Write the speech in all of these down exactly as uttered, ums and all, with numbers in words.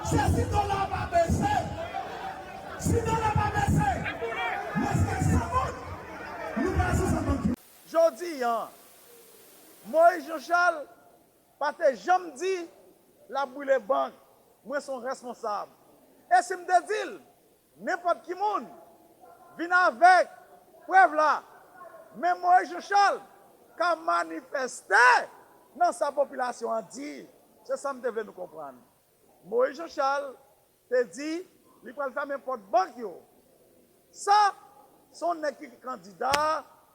Se si dola pa bese, si dola pa bese, mwen se sa moun, nou pa sou sa bank yo. Jodi a, Moïse Jean Charles pa te janm di l ap brile bank. Mwen se yon responsab. E si m te di l, nenpòt ki moun vin avèk prèv la, men Moïse Jean Charles ka manifeste nan sa popilasyon an di. Se sa m te vle nou konprann. Moïse Jean Charles te di li pral fèmen pòt bank yo. Sa, se yon nèg ki kandida,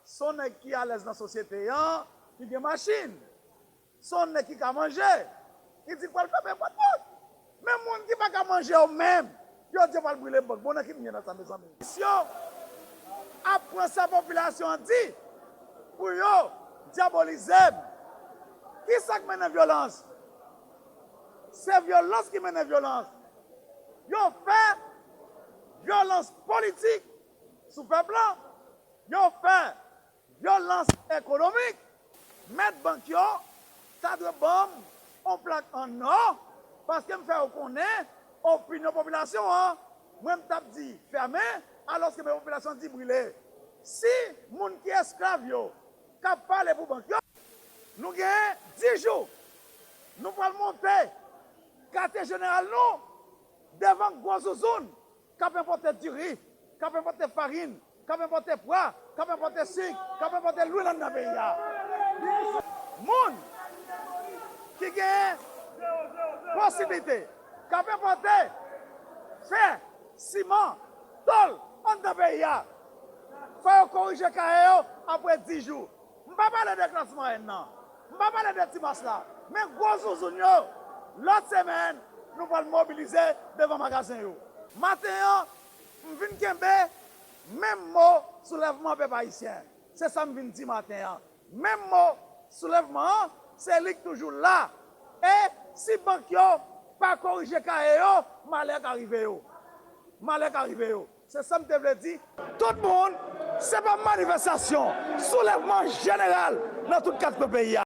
se yon nèg ki alèz nan sosyete an, ki gen machin. Se yon nèg ki ka manje. Li di l pral fèmen pòt bank. Men moun ki pa ka manje yo menm, yo di yo pral brile bank. Bon, nan ki n ye nan sa, mezanmi? Yo ap pran sa popilasyon an di pou yo dyabolize m. Kisa k mennen vyolans? Se vyolans ki mennen vyolans. Yo fè vyolans politik sou pèp la. Yo fè vyolans ekonomik. Mèt bank yo ta dwe ban m yon plak an nò, paske m fè yo konnen opinyon popilasyon an, mwen m t ap di fèmen, alòske men popilasyon di brile. Si moun ki esklav yo k ap pale pou bank yo, nou genyen dis jou, nou pral monte katye jeneral nou devan gwo zouzoun k ap enpòte diri, k ap enpòte farin, k ap enpòte pwa, k ap enpòte sik, k ap enpòte lwil anndan peyi a. Moun ki genyen posiblite k ap enpòte fè, siman, tòl anndan peyi a, fò yo korije kaye yo apre dis jou. M pa pale de klas mwayèn nan. M pa pale de ti mas la. Men gwo zouzoun yo, lòt semèn, nou pral mobilize devan magazen yo. Maten an, m vin kenbe menm mo soulèvman pèp ayisyen. Se sa m vin di maten an. Menm mo soulèvman an, se li k toujou la. E si bank yo pa korije kaye yo, malè ka rive yo. Malè ka rive yo. Se sa m te vle di. Tout moun, se pa manifestasyon, soulèvman jeneral nan tout kat kwen peyi a.